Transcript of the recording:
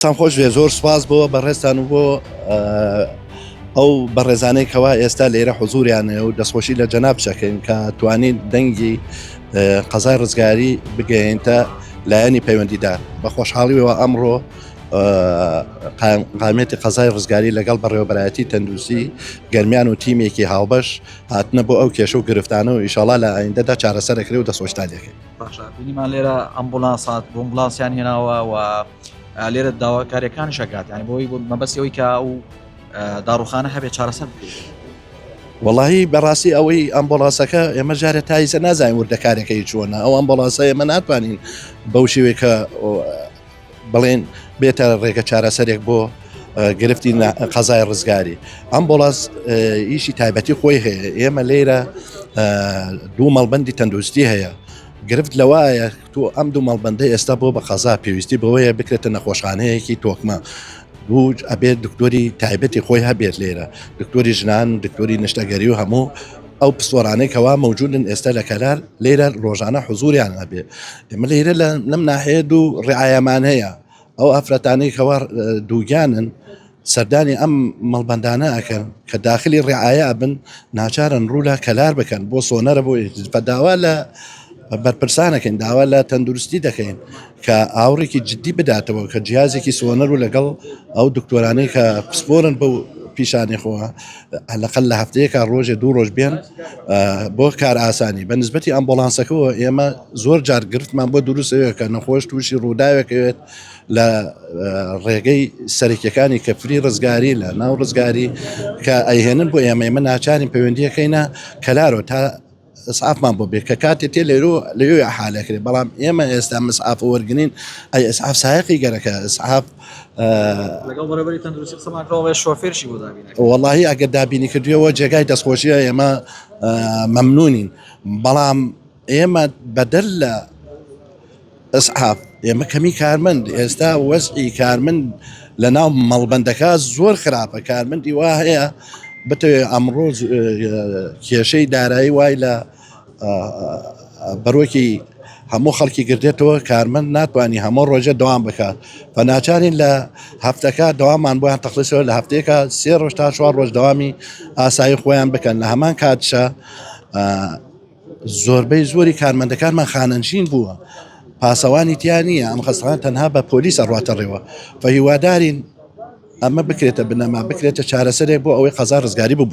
دەستتان خۆش بێ زۆر سوپاس بۆ بەڕێزتان و بۆ ئەو بەڕێزانەی کەوا ئێستا لێرە حزوریان هەیە و دەستخۆشی لە جەناب چەکەین کە توانین دەنگی قەزای ڕزگاری بگەینتە لایەنی پەیوەندیدار بە خۆشحاڵیەوە ئەمڕۆ قامێتی قەزای ڕزگاری لەگەڵ بەڕێوەبەرایەتی تەندروستی گەرمیان و تیمێکی هاوبەش هاتنە بۆ ئەو کێشە و گرفتانە و ئیشاڵا لە ئایندەدا چارەسەرەکرێ و دەستخۆشتان لێکەین. باشە بینیمان لێرە ئەمبولانس هات بۆمبلانسیان هێناوە و لێرە داواکاریەکانیش ئەگات یانی بۆی مەبەستی ئەوەی کە ئەو داڕوخانە هەبێت چارەسەر بکرێت. وەڵاهی بەڕاستی ئەوەی ئەمبۆڵاسەکە ئێمە جارێ تایزە نازانین وردەکارەکەی چۆنە ئەو ئەمبۆڵاسە ئێمە ناتوانین بەو شێوەیە کە بڵێن بێتە ڕێگە چارەسەرێک بۆ گرفتی قەزای ڕزگاری ئەم بۆڵاس ئیشی تایبەتی خۆی هەیە ئێمە لێرە دوو مەڵبندی تەندروستی هەیە گرفت لەوایە تۆ ئەم دوو مەڵبندە ئێستا بۆ بە قەزا پێویستی بەوەیە بکرێتە نەخۆشخانەیەکی تۆکمە دوو ئەبێت دکتۆری تایبەتی خۆی هەبێت لێرە دکتۆری ژنان دکتۆری نشتەگەری و هەموو ئەو پسۆرانەی کەوا مەوجودن ئێستا لە کەلار لێرە ڕۆژانە حزوریان هەبێ ئێمە لێرە لەم ناحەیە دوو ڕعایەمان هەیە ئەو ئافرەتانەی کەوا دووگیانن سەردانی ئەم مەڵبەندانە ئەکەن کە داخلی ڕعایە ئەبن ناچارن ڕوو لە کەلار بکەن بۆ سۆنەرە بۆ داوا لە بەرپرسانەکەین داوا لە تەندروستی دەکەین کە ئاوڕێکی جددی بداتەوە کە جیازێکی سۆنەر و لەگەڵ ئەو دکتۆرانەی کە پسپۆرن بەو پیشانی خۆ لەقل لە هەفتەیەکە ڕۆژێ دوو ڕۆژ بێن بۆ کار ئاسانی بە نسبەتی ئەمبۆڵانسەکەەوە ئێمە زۆر جار گرفتمان بۆ دروستەوە کە نەخۆش تووشی ڕووداوێکەوێت لە ڕێگەی سەرەکیەکانی کەفری ڕزگاری لە ناو ڕزگاری کە ئەیهێنن بۆ ئێمە ئێمە ناچارین پەیوەندیەکەینە کەلارۆ تا ئسعافمان بۆ بێ کە کاتێ تێ لێرۆ لەوێ حالەکرێ بەڵام ئێمە ئێستا مسعاف وەرگین ئەی ئسعاف سایقی گەرەکە ئسعاف لەگەڵ بەڕێوەبەری تەندروستی قسەمان کردەوە شۆفێرشی بۆ دابین وەڵاهی ئەگەر دابینی کردووەوە جێگای دەستخۆشیە ئێمە مەمنونین بەڵام ئێمە بەدەر لە ئسعاف ئێمە کەمی کارمەند ئێستا وەزعی کارمەند لە ناو مەڵبەندەکە زۆر خراپە کارمەندی وا هەیە بتەوێ ئەمڕۆ کێشەی دارایی وای لە بەرۆکی هەموو خەڵکی گرتێتەوە کارمەند ناتوانانی هەموو ڕۆژە دەوام بکات بە ناچارین لە هەفتەکە دەوامان بۆیان تەخلیسەوە لە هەفتەیەکە سێ ڕۆژ تا چوار ڕۆژ دەوامی ئاسایی خۆیان بکەن لە هەمان کاتشە زۆربەی زۆری کارمەندەکانمان خانەنشین بووە پاسەوانی تیا نییە ئەم خەستان تەنها بە پۆلیس ئەڕاتە ڕێوە فە هیوادارین ئەمە بکرێتە بنەما بکرێتە چارەسەرێک بۆ ئەوەی قەزا ڕزگاری ببوو.